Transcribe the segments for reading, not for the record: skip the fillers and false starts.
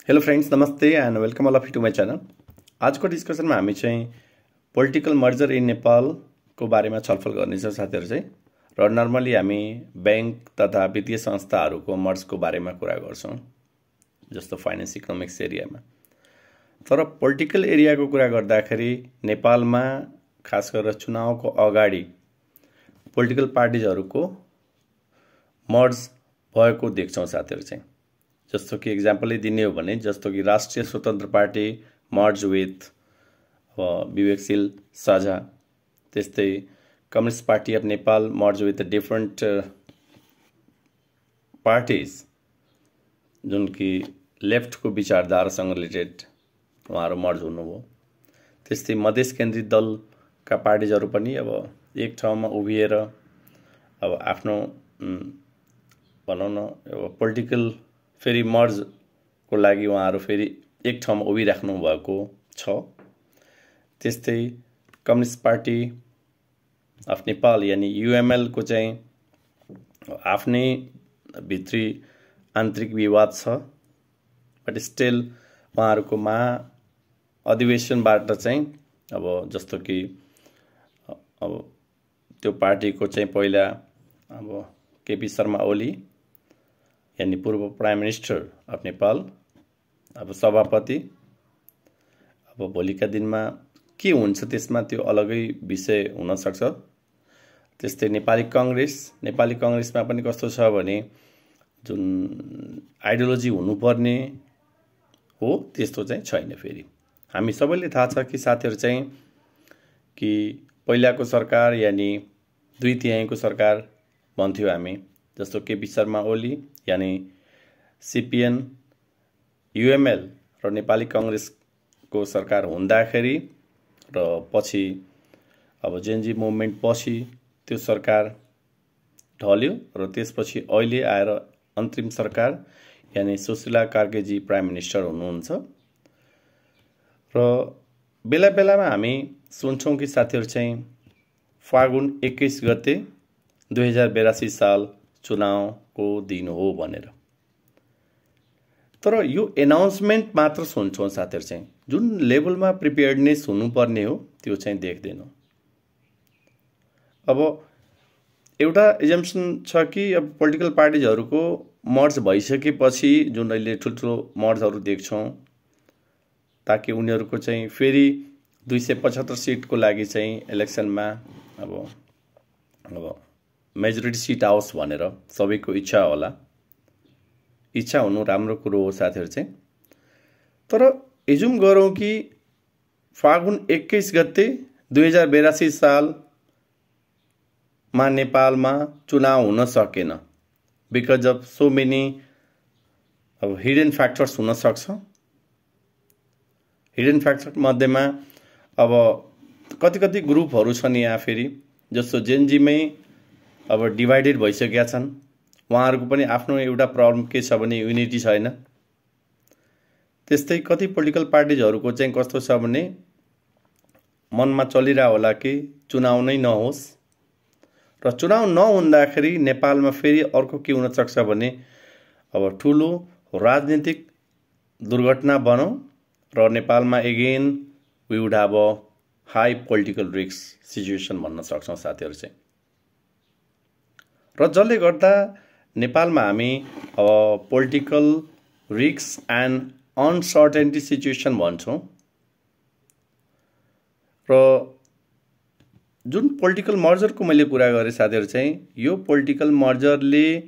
Hello friends, नमस्ते and welcome all of you to my channel. आज को discussion में हामी चाहिँ पोलिटिकल मर्जर इन नेपाल को बारेमा छलफल गर्नेछौँ साथीहरु चाहिँ। र नर्मली हामी बैंक तथा वित्तीय संस्थाहरूको मर्जको बारेमा कुरा गर्छौँ, जस्तो फाइनेन्स इकोनोमिक्स एरियामा। तर पोलिटिकल एरियाको कुरा गर्दाखेरि नेपालमा खास गरेर चुनावको अगाडि पोलिटिकल पार्टीजहरूको मर्ज भएको देख्छौँ साथीहरु चाहिँ। जस्तो कि एक्जाम्पलै दिने हो भने जस्तो कि राष्ट्रिय स्वतन्त्र पार्टी मर्ज विथ विवेकशील साझा, त्यस्तै communist party of Nepal merge with different parties जुन कि लेफ्टको विचारधारासँग रिलेटेड उहाँहरू मर्ज हुनुभयो। त्यस्तै मधेस केन्द्रित दलका पार्टीजहरू पनि अब एक ठाउँमा उभिएर अब आफ्नो भनौँ न पोलिटिकल फेरि मर्ज को लागि उहाँहरू फेरि एक ठाउँमा उभिराख्नु भएको छ। त्यस्तै कम्युनिस्ट पार्टी अफ नेपाल यानी यूएमएल को चाहिँ आफ्नै भित्री आन्तरिक विवाद छ, बट स्टिल उहाँहरूको महाअधिवेशनबाट चाहिँ अब जस्तो कि अब त्यो पार्टीको चाहिँ पहिला अब केपी शर्मा ओली यानी पूर्व प्राइम मिनिस्टर अफ नेपाल अब सभापति, अब भोलिका दिनमा के हुन्छ त्यसमा त्यो अलगै विषय हुन सक्छ। त्यस्तै नेपाली कांग्रेसमा पनि कस्तो छ भने जुन आइडियोलोजी हुनुपर्ने हो त्यस्तो चाहिँ छैन। फेरि हामी सबैले थाहा छ कि साथीहरु चाहिँ कि पहिलाको सरकार यानी 2/3 को सरकार भन्थ्यो हामी, जस्तो केपी शर्मा ओली यानी सीपीएन यूएमएल र नेपाली कांग्रेसको सरकार हुँदाखेरि र पछि अब जेएनजी मुभमेन्ट पछि त्यो सरकार ढल्यो र त्यसपछि अहिले आएर अन्तरिम सरकार यानी सुशीला कार्कीजी प्राइम मिनिस्टर हुनुहुन्छ। र बेला बेलामा हामी सुन्छौं कि साथीहरु चाहिँ फागुन 21 गते 2082 साल चुनावको दिन हो भनेर। तर यो एनाउन्समेन्ट मात्र सुन्छौं साथीहरु चाहिँ, जुन लेभलमा प्रिपेयर्डनेस हुनुपर्ने हो त्यो चाहिँ देख्दैनौं। अब एउटा एजम्पसन छ कि अब पोलिटिकल पार्टीजहरूको मर्ज भइसकेपछि जुन अहिले ठुलठुलो मर्जहरू देख्छौं ताकि उनीहरूको चाहिँ फेरि 275 सिटको लागि चाहिँ इलेक्सनमा अब मेजोरिटी सीट आओस् भनेर सबैको इच्छा होला। इच्छा हुनु राम्रो कुरो हो साथीहरु चाहिँ। तर एजुम गरौँ कि फागुन 21 गते 2082 साल मा नेपालमा चुनाव हुन सकेन बिकज अफ सो मेनी अब हिडन फ्याक्टर्स हुन सक्छ। हिडन फ्याक्टर मध्येमा अब कति ग्रुपहरू छन् यहाँ फेरि, जस्तो जेएनजीमै अब डिवाइडेड भइसकेका छन्। उहाँहरूको पनि आफ्नो एउटा प्रब्लम के छ भने युनिटी छैन। त्यस्तै कति पोलिटिकल पार्टीजहरूको चाहिँ कस्तो छ भने मनमा चलिरा होला कि चुनाव नै नहोस्, र चुनाव नहुँदाखेरि नेपालमा फेरि अर्को के हुन सक्छ भने अब ठुलो राजनीतिक दुर्घटना बनौ र नेपालमा again we would have a high political risk situation भन्न सक्छौं साथीहरु चाहिँ। र जसले गर्दा नेपालमा हामी अब political risk and uncertainty situation भन्छौं। र जुन पोलिटिकल मर्जरको मैले कुरा गरे साथीहरु चाहिँ, यो पोलिटिकल मर्जरले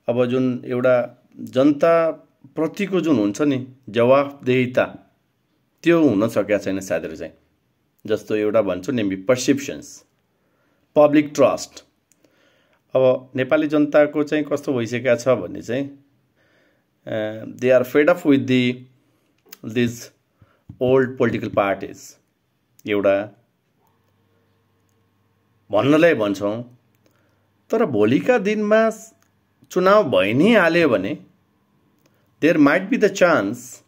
अब जुन एउटा जनता प्रतिको जुन हुन्छ नि जवाफदेहिता त्यो हुन सकेको छैन साथीहरु चाहिँ। जस्तो एउटा भन्छौं नि पर्सेप्सन्स, पब्लिक ट्रस्ट। अब नेपाली जनताको चाहिँ कस्तो भइसकेको छ भन्ने चाहिँ they are fed up with this old political parties एउटा भन्नलाई भन्छौं। तर भोलिका दिनमा चुनाव भइ नै हाल्यो भने there might be the chance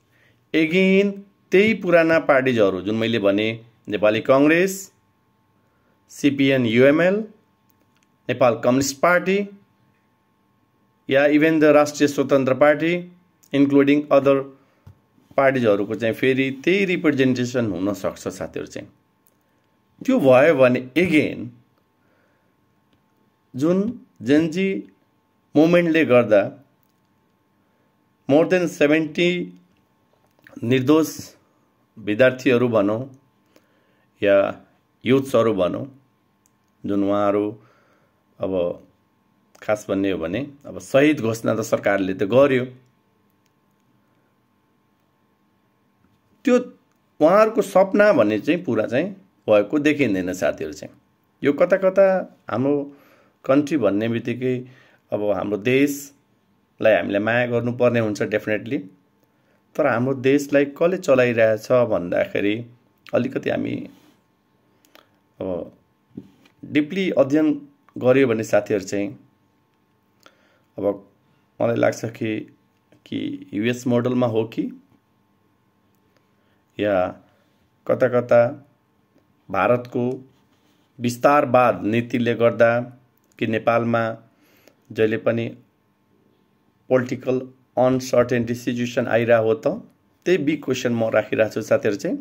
again त्यही पुराना पार्टीजहरू जुन मैले भने Nepali Congress, CPN UML, Nepal Communist Party या even the Rashtriya Swatantra party including other पार्टिजहरूको चाहिँ फेरि त्यही रिप्रेजेन्टेसन हुन सक्छ साथीहरु चाहिँ। त्यो भयो भने एगेन जुन जेनजी मुभमेन्टले गर्दा मोर देन 70 निर्दोष विद्यार्थीहरू भनौं या युथ्सहरू भनौं जुन उहाँहरू अब खास भन्ने हो भने अब शहीद घोषणा त सरकारले त गर्यो, त्यो उहाँहरूको सपना भन्ने चाहिँ पूरा चाहिँ भएको देखिँदैन साथीहरु चाहिँ। यो कता कता हाम्रो कन्ट्री भन्ने बित्तिकै अब हाम्रो देशलाई हामीले माया गर्नुपर्ने हुन्छ डेफिनेटली, तर हाम्रो देशलाई कसले चलाइरहेछ भन्दाखेरि अलिकति हामी अब डिपली अध्ययन गर्यो भने साथीहरु चाहिँ अब मलाई लाग्छ कि यूएस मोडलमा हो कि या कता कता भारतको विस्तारवाद नीतिले गर्दा कि नेपालमा जहिले पनि पोलिटिकल अनसर्टेनिटी सिचुएसन आइरा हो त, त्यही बिग क्वेशन म राखिरहेको छु साथीहरु चाहिँ।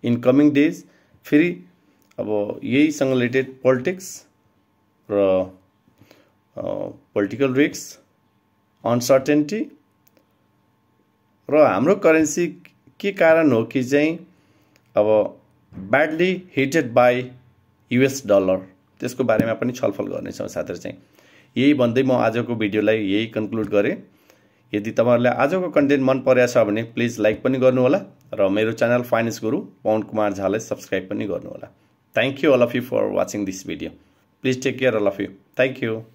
इन कमिङ डेज फेरि अब यहीसँग रिलेटेड पोलिटिक्स र पोलिटिकल रिस्क अनसर्टेनिटी र हाम्रो करेन्सी के कारण हो कि चाहिँ अब badly hitted by US dollar, त्यसको बारेमा पनि छलफल गर्नेछौँ साथीहरु चाहिँ। यही भन्दै म आजको भिडियोलाई यही कन्क्लुड गरे। यदि तपाईहरुलाई आजको कन्टेन्ट मन परेछ भने प्लिज लाइक पनि गर्नु होला र मेरो च्यानल फाइनेन्स गुरु पवन कुमार झालाई सब्स्क्राइब पनि गर्नु होला। Thank you all of you for watching this video. Please take care all of you. Thank you.